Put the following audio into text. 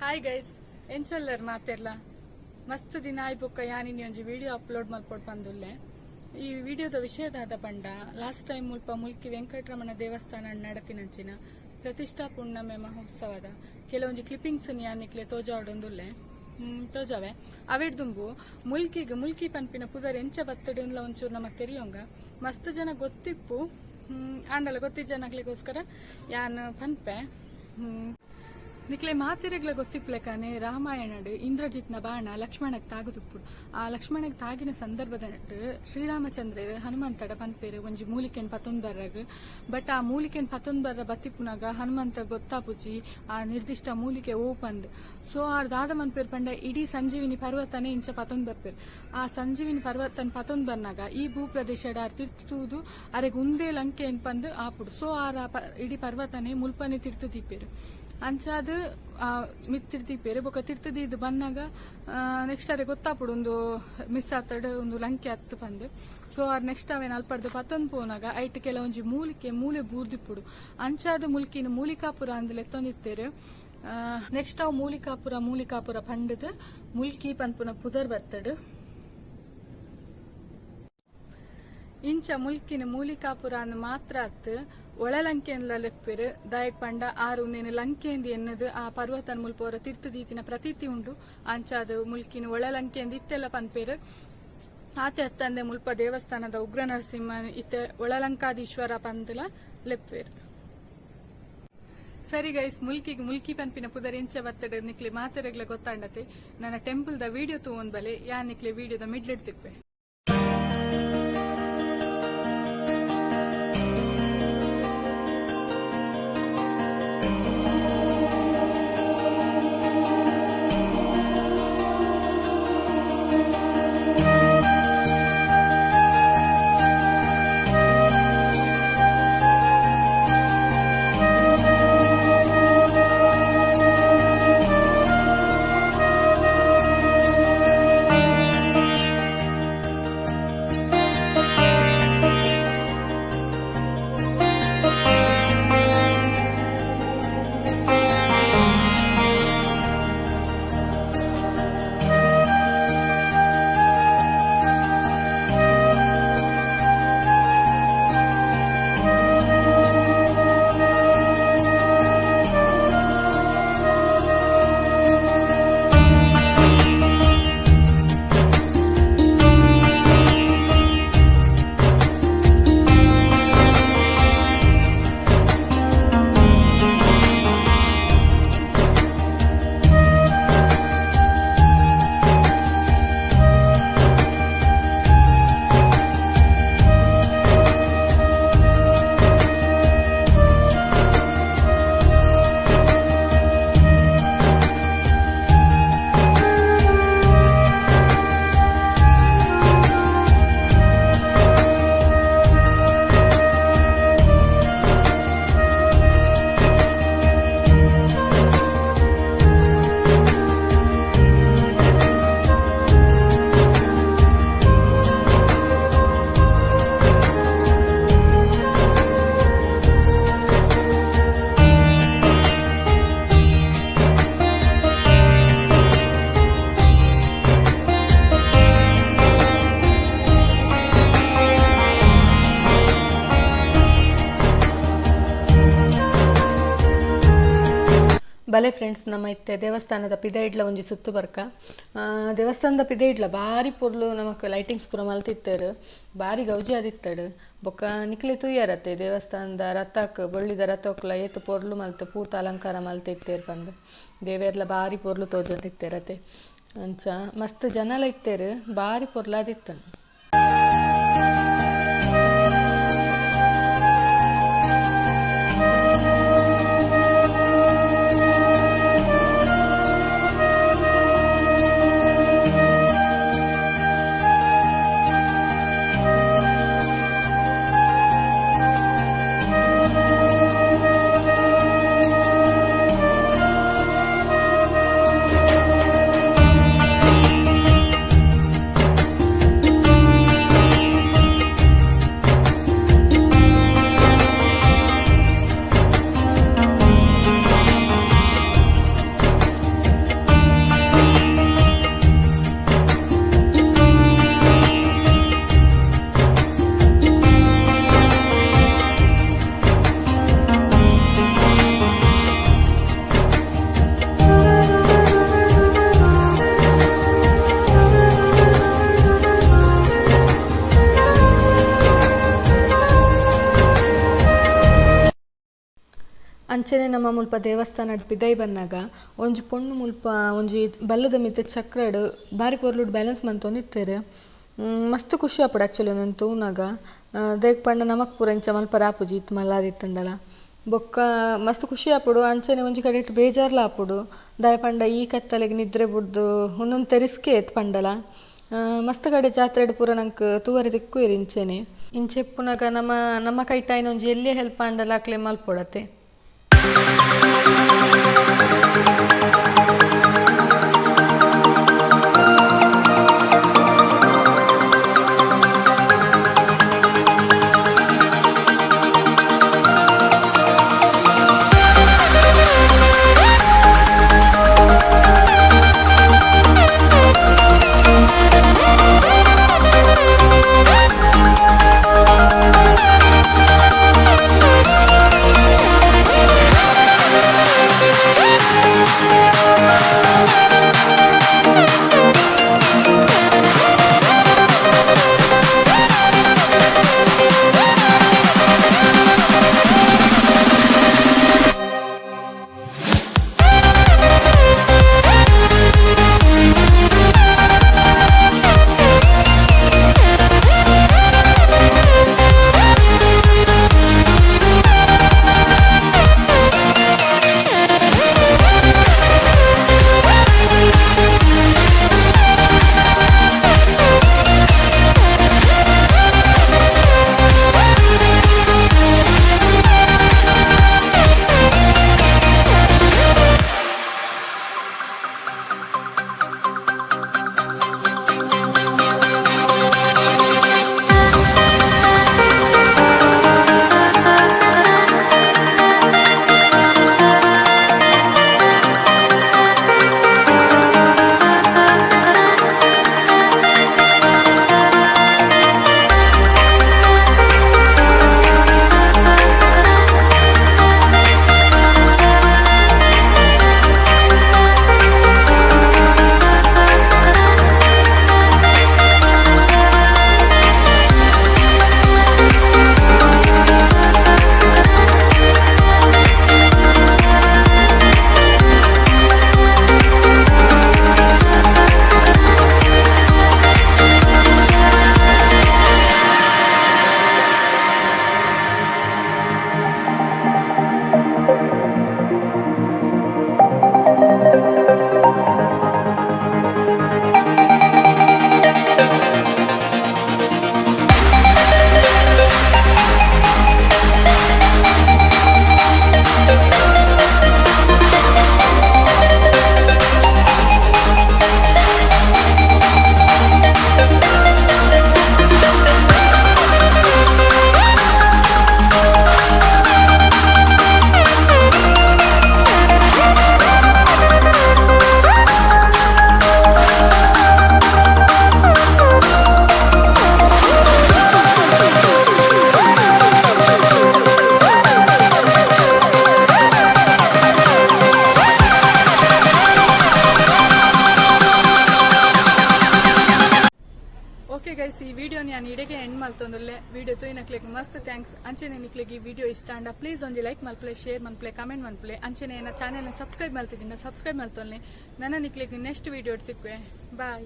Hi guys, ಎಂಚೊಲ್ಲರ್ ಮಾತೆರ್ಲ? ಮಸ್ತ್ ದಿನ ಆಯ್ಬೊಕ್ಕ ಯಾನ್ ಒಂಜಿ ವಿಡಿಯೋ ಅಪ್ಲೋಡ್ ಮಲ್ಪೊಡ್ ಪಂದುಲ್ಲೆ. ಈ ವಿಡಿಯೋದ ವಿಷಯದಾದ ಪಂಡ, ಲಾಸ್ಟ್ ಟೈಮ್ ಮುಲ್ಪ ಮುಲ್ಕಿ ವೆಂಕಟರಮಣ ದೇವಸ್ಥಾನ ನಡತಿನಂಚಿನ ಪ್ರತಿಷ್ಠಾ ಪುಣ್ಣಮೆ ಮಹೋತ್ಸವದ ಕೆಲವೊಂಜಿ ಕ್ಲಿಪ್ಪಿಂಗ್ಸ್ ಯಾನ್ ನಿಕ್ಲೆ ತೋಜಾವಡೊಂದುಲ್ಲೆ, ತೋಜಾವೆ. ಅವೆಡ್ದುಂಬು ಮುಲ್ಕಿಗ್ ಮುಲ್ಕಿ ಪನ್ಪಿನ ಪುದರ್ ಎಂಚ ಬತ್ತಡ್ ಒಂಚೂರು ನಮಕ್ ತೆರಿಯೊಂಗ. ಮಸ್ತ್ ಜನ ಗೊತ್ತಿಪ್ಪು, ಆಂಡಲ ಗೊತ್ತಿಜ್ಜನಕ್ಲೆಗೋಸ್ಕರ ಯಾನ್ ಪನ್ಪೆ. ನಿಕ್ಲೆ ಮಾತೆರೆಗ್ಲ ಗೊತ್ತಿಪ್ಪಲೆಕಾನೆ, ರಾಮಾಯಣಡ್ ಇಂದ್ರಜಿತ್ನ ಬಾಣ ಲಕ್ಷ್ಮಣಗ್ ತಾಗುದುಪ್ಪುಡು. ಆ ಲಕ್ಷ್ಮಣಗ್ ತಾಗಿನ ಸಂದರ್ಭದ ಶ್ರೀರಾಮಚಂದ್ರರು ಹನುಮಂತಡ ಪನ್ಪೇರು ಒಂಜಿ ಮೂಲಿಕೆನ್ ಪತೊಂದು ಬರ್ರಗ್. ಬಟ್ ಆ ಮೂಲಿಕೆನ್ ಪತೊಂದು ಬರ್ರ ಬತ್ತಿಪ್ಪುನಾಗ ಹನುಮಂತ ಗೊತ್ತಾಪುಜಿ ಆ ನಿರ್ದಿಷ್ಟ ಮೂಲಿಕೆ ಓ ಪಂದ್. ಸೊ ಆರ್ ದಾದ ಮನ್ಪೇರು ಪಂಡ, ಇಡೀ ಸಂಜೀವಿನಿ ಪರ್ವತನೆ ಇಂಚ ಪತೊಂದು ಬರ್ಪೇರು. ಆ ಸಂಜೀವಿನಿ ಪರ್ವತನ್ ಪತೊಂದು ಬರ್ನಾಗ ಈ ಭೂ ಪ್ರದೇಶಡ್ ಆರ್ ತಿರ್ತುದು ಅರೆಗ್ ಉಂದೇ ಲಂಕೆ ಪಂದ್ ಆಪುಡು. ಸೊ ಆರ್ ಆ ಇಡೀ ಪರ್ವತನೆ ಮುಲ್ಪನೆ ತಿರ್ತು ದೀಪೇರು. ಅಂಚಾದ್ ಮಿತ್ತಿರ್ ದೀಪೇರು. ಬೊಕ ತಿರ್ತು ದೀದ್ ಬನ್ನಾಗ ನೆಕ್ಸ್ಟ್ ಅರೆ ಗೊತ್ತಾಪುಡು ಒಂದು ಮಿಸ್ ಆತಡ್, ಒಂದು ಲಂಕೆ ಅತ್ತು ಪಂದ್. ಸೊ ಆರ್ ನೆಕ್ಸ್ಟ್ ಅವೇನ್ ಅಲ್ಪಡ್ದು ಪತ್ತೊಂದು ಪೋನಾಗ ಐಟ್ ಕೆಲವೊಂಜಿ ಮೂಲಿಕೆ ಮೂಲೆ ಬೂರ್ದಿಪ್ಪುಡು. ಅಂಚಾದ್ ಮುಲ್ಕಿನ ಮೂಲಿಕಾಪುರ ಅಂದ್ ಲೆತ್ತೊಂದಿತ್ತೇರು. ನೆಕ್ಸ್ಟ್ ಅವು ಮೂಲಿಕಾಪುರ ಮೂಲಿಕಾಪುರ ಪಂಡದ್ ಮುಲ್ಕಿ ಪನ್ಪುನ ಪುದರ್ ಬತ್ತಡ್. ಇಂಚ ಮುಲ್ಕಿನ ಮೂಲಿಕಾಪುರ ಅಂದ್ ಮಾತ್ರ ಅತ್, ಒಳಲಂಕೆನ್ಲ ಲೆಪ್ಪೆರ್. ದಾಯೆಗ್ ಪಂಡ ಆರು ಉಂದೆನ್ ಲಂಕೆಂದ್ ಎನ್ನದು ಆ ಪರ್ವತನ್ ಮುಲ್ಪ ತಿರ್ತು ದೀತಿನ ಪ್ರತೀತಿ ಉಂಡು. ಅಂಚಾದ್ ಮುಲ್ಕಿನ ಒಳಲಂಕೆಂದ್ ಇತ್ತೆಲ್ಲ ಪನ್ಪೆರ್. ಆತೆ ಅತ್ತಂದೆ ಮುಲ್ಪ ದೇವಸ್ಥಾನದ ಉಗ್ರ ನರಸಿಂಹ ಇತ್ತೆ ಒಳಲಂಕಾದೀಶ್ವರ ಪಂದ್ಲ ಲೆಪ್ಪೆರ್. ಸರಿ ಗೈಸ್, ಮುಲ್ಕಿಗ್ ಮುಲ್ಕಿ ಪನ್ಪಿನ ಪುದರ್ ಎಂಚ ಬತ್ತಡ್ ನಿಕ್ಲೆ ಮಾತೆರೆಗ್ಲ ಗೊತ್ತಾಂಡತೆ. ನನ್ನ ಟೆಂಪಲ್ ದ ವಿಡಿಯೋ ತೂವೊಂದ್ ಬಲೆ, ಯಾನ್ ನಿಕ್ಲೆ ವಿಡಿಯೋದ ಮಿಡ್ಲೆಡ್ ತಿಕ್ವೆ. ಬಲೆ ಫ್ರೆಂಡ್ಸ್, ನಮ್ಮ ಇತ್ತೆ ದೇವಸ್ಥಾನದ ಪಿದಯಿಡ್ಲ ಒಂಜಿ ಸುತ್ತು ಬರ್ಕ. ದೇವಸ್ಥಾನದ ಪಿದಯಿಡ್ಲ ಬಾರಿ ಪೊರ್ಲು ನಮಕ್ ಲೈಟಿಂಗ್ಸ್ ಪೂರ ಮಲ್ತಿತ್ತೆರ್. ಬಾರಿ ಗೌಜಿ ಆದಿತ್ತಡ್. ಬೊಕ್ಕ ನಿಕ್ಲೆ ತೂಯರತ್ತೆ, ದೇವಸ್ಥಾನದ ರಥಕ್, ಬೊಳ್ಳಿದ ರಥಕ್ಲ ಏತ್ ಪೊರ್ಲು ಮಲ್ತ್ ಪೂತ ಅಲಂಕಾರ ಮಲ್ತಿತ್ತೆರ್ ಪಂದ್. ದೇವೆರ್ಲ ಬಾರಿ ಪೊರ್ಲು ತೋಜೊಂದಿತ್ತೆರತೆ. ಅಂಚ ಮಸ್ತ್ ಜನಲ ಇತ್ತೆರ್, ಬಾರಿ ಪೊರ್ಲಾದಿತ್ತುಂಡು. ಅಂಚನೆ ನಮ್ಮ ಮುಲ್ಪ ದೇವಸ್ಥಾನ ಪಿದೈ ಬನ್ನಗ ಒಂಜಿ ಪೊಣ್ಣು ಮುಲ್ಪ ಒಂಜಿ ಬಲ್ಲದ ಮಿತ್ತ್ ಚಕ್ರಡ್ ಬಾರಿ ಪೊರ್ಲುಡು ಬ್ಯಾಲೆನ್ಸ್ ಮಂತೊಂದಿತ್ತೆರ್. ಮಸ್ತ್ ಖುಷಿ ಆಪುಂಡು ಆಕ್ಚುಲಿ ಉಂದೆನ್ ತೂನಗ. ದೇಗ್ ಪಂಡ ನಮಕ್ ಪೂರ ಇಂಚ ಮಲ್ಪರೆ ಆಪುಜಿ ಇತ್ ಮಲ್ಲಾದಿತ್ತುಂಡಲ. ಬೊಕ್ಕ ಮಸ್ತ್ ಖುಷಿ ಆಪುಂಡು. ಅಂಚನೆ ಒಂಜಿ ಕಡೆಟ್ ಬೇಜಾರ್ಲ ಆಪುಂಡು. ದಾಯೆ ಪಂಡ ಈ ಕತ್ತಲೆಗ್ ನಿದ್ರೆ ಬುಡ್ದು ಉಂದೊಂತೆ ರಿಸ್ಕೇ ಏತ್ ಪಂಡಲ. ಮಸ್ತ್ ಕಡೆ ಜಾತ್ರೆಡ್ ಪೂರ ನಂಕ್ ತೂವರೆ ತಿಕ್ಕುವೆರ್ ಇಂಚೆನೆ. ಇಂಚ ಇಪ್ಪುನಗ ನಮ್ಮ ನಮ್ಮ ಕೈಟಾಯಿನ ಒಂಜಿ ಎಲ್ಯ ಹೆಲ್ಪ್ ಆಂಡಲ ಅಕ್ಲೆ ಮಲ್ಪೊಡತೆ. ಓಕೆ ಗೈಸ್, ಈ ವಿಡಿಯೋ ನಾನು ಇಡೆಗೆ ಎಂಡ್ ಮಲ್ತೊಂದುಲ್ಲೆ. ವಿಡಿಯೋ ತೂಯಿನಕ್ಲೆಗ್ ಮಸ್ತ್ thanks. ಅಂಚನೆ ನಿಕ್ಲೆಗ್ ಈ ವಿಡಿಯೋ ಇಷ್ಟ ಅಂಡ ಪ್ಲೀಸ್ ಒಂಜಿ ಲೈಕ್ ಮಲ್ಪಲೆ, ಶೇರ್ ಮಲ್ಪಲೆ, ಕಮೆಂಟ್ ಮಲ್ಪಲೆ. ಅಂಚನೆ ಎನ್ನ ಚಾನೆಲ್ ಸಬ್ಸ್ಕ್ರೈಬ್ ಮಲ್ತಿಜಿನ ಸಬ್ಸ್ಕ್ರೈಬ್ ಮಲ್ತೊಲ್ಲೆ. ನನ್ನ ನಿಕ್ಲೆಗ್ ನೆಕ್ಸ್ಟ್ ವಿಡಿಯೋ ತಿಕ್ಕುವೆ. ಬಾಯ್.